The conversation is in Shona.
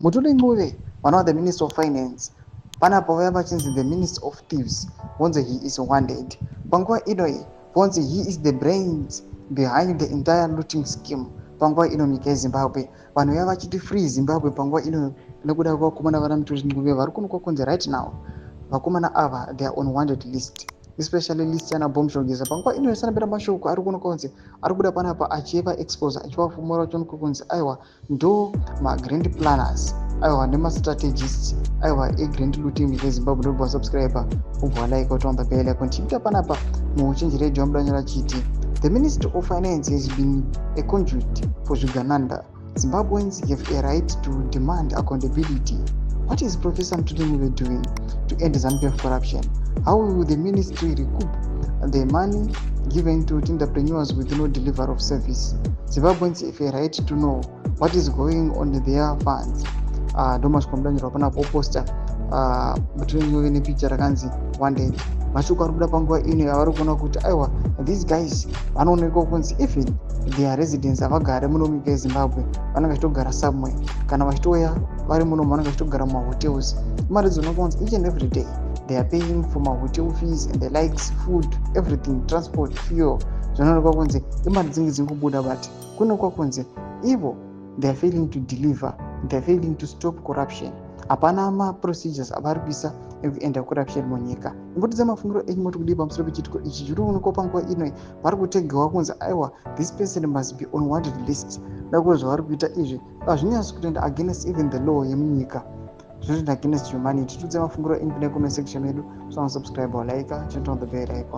Mthuli Ncube, vanova the Minister of Finance, panapa vaya vachinzi the Minister of Thieves, vonzi he is wanted. Panguva inoyi vonzi he is the brains behind the entire looting scheme. Panguva ino munyika yeZimbabwe vanhu vaya vachiti "Free Zimbabwe". Panguva ino nekuda kwevakomana vana Mthuli Ncube vari kuonekwa kunzi right now vakomana ava, they are on wanted list, especially list yana Bombshell Geza. Panguva ino yasanapera mashoko ari kuonekwa kunzi ari kubuda panapa achiva expose, achivafumura, achionekwa kunzi aiwa, ndo magrand planners, aiwa, nemastrategists, aiwa, egrand looting munyika yeZimbabwe. Ndobva wasubscribe, ubva walike, uturn on the bell icon. Tichiita panapa muUchenji Radio amudanyora chiti the Ministry of Finance has been a conduit for zvigananda. Zimbabweans have a right to demand accountability. What is Professor Mthuli Ncube doing to end ZANU-PF corruption? How will the ministry recoup the money given to tenderpreneurs with no delivery of service? Zimbabweans have a right to know what is going on with their funds. Ndo masvika mudanyirwa panapo poster Mthuli Ncube nepicture rakanzi "Wanted". Mashoko ari kubuda panguva ino avari kuona kuti aiwa, these guys vanoonekwa kunzi even their residents havagari muno munyika yeZimbabwe, vanenge vachitogara somewhere. Kana vachitouya vari muno, vanenge vachitogara mumahotels. Imari dzinoonekwa kunzi each and every day they are paying for mahotel fees and the likes, food, everything, transport, fuel. Zvinoonekwa kunzi imari dzinenge dzingobuda, but kunoonekwa kunzi ivo they are failing to deliver, they are failing to stop corruption. Hapana maprocedures avari kuisa ekuenda corruption munyika. Imbotidza mafungiro enyu, moti kudii pamusoro pechiitiko ichi chiri kuonekwa panguva ino? Vari kutegewa kunzi aiwa, this person must be on wanted list. Dako zvavari kuita izvi hazvinyatsi kutoenda against even the law yemunyika, zvinotoenda against humanity. Tiudze mafungiro enyu kune comment section yedu. So subscribe, like, turn on the bell icon.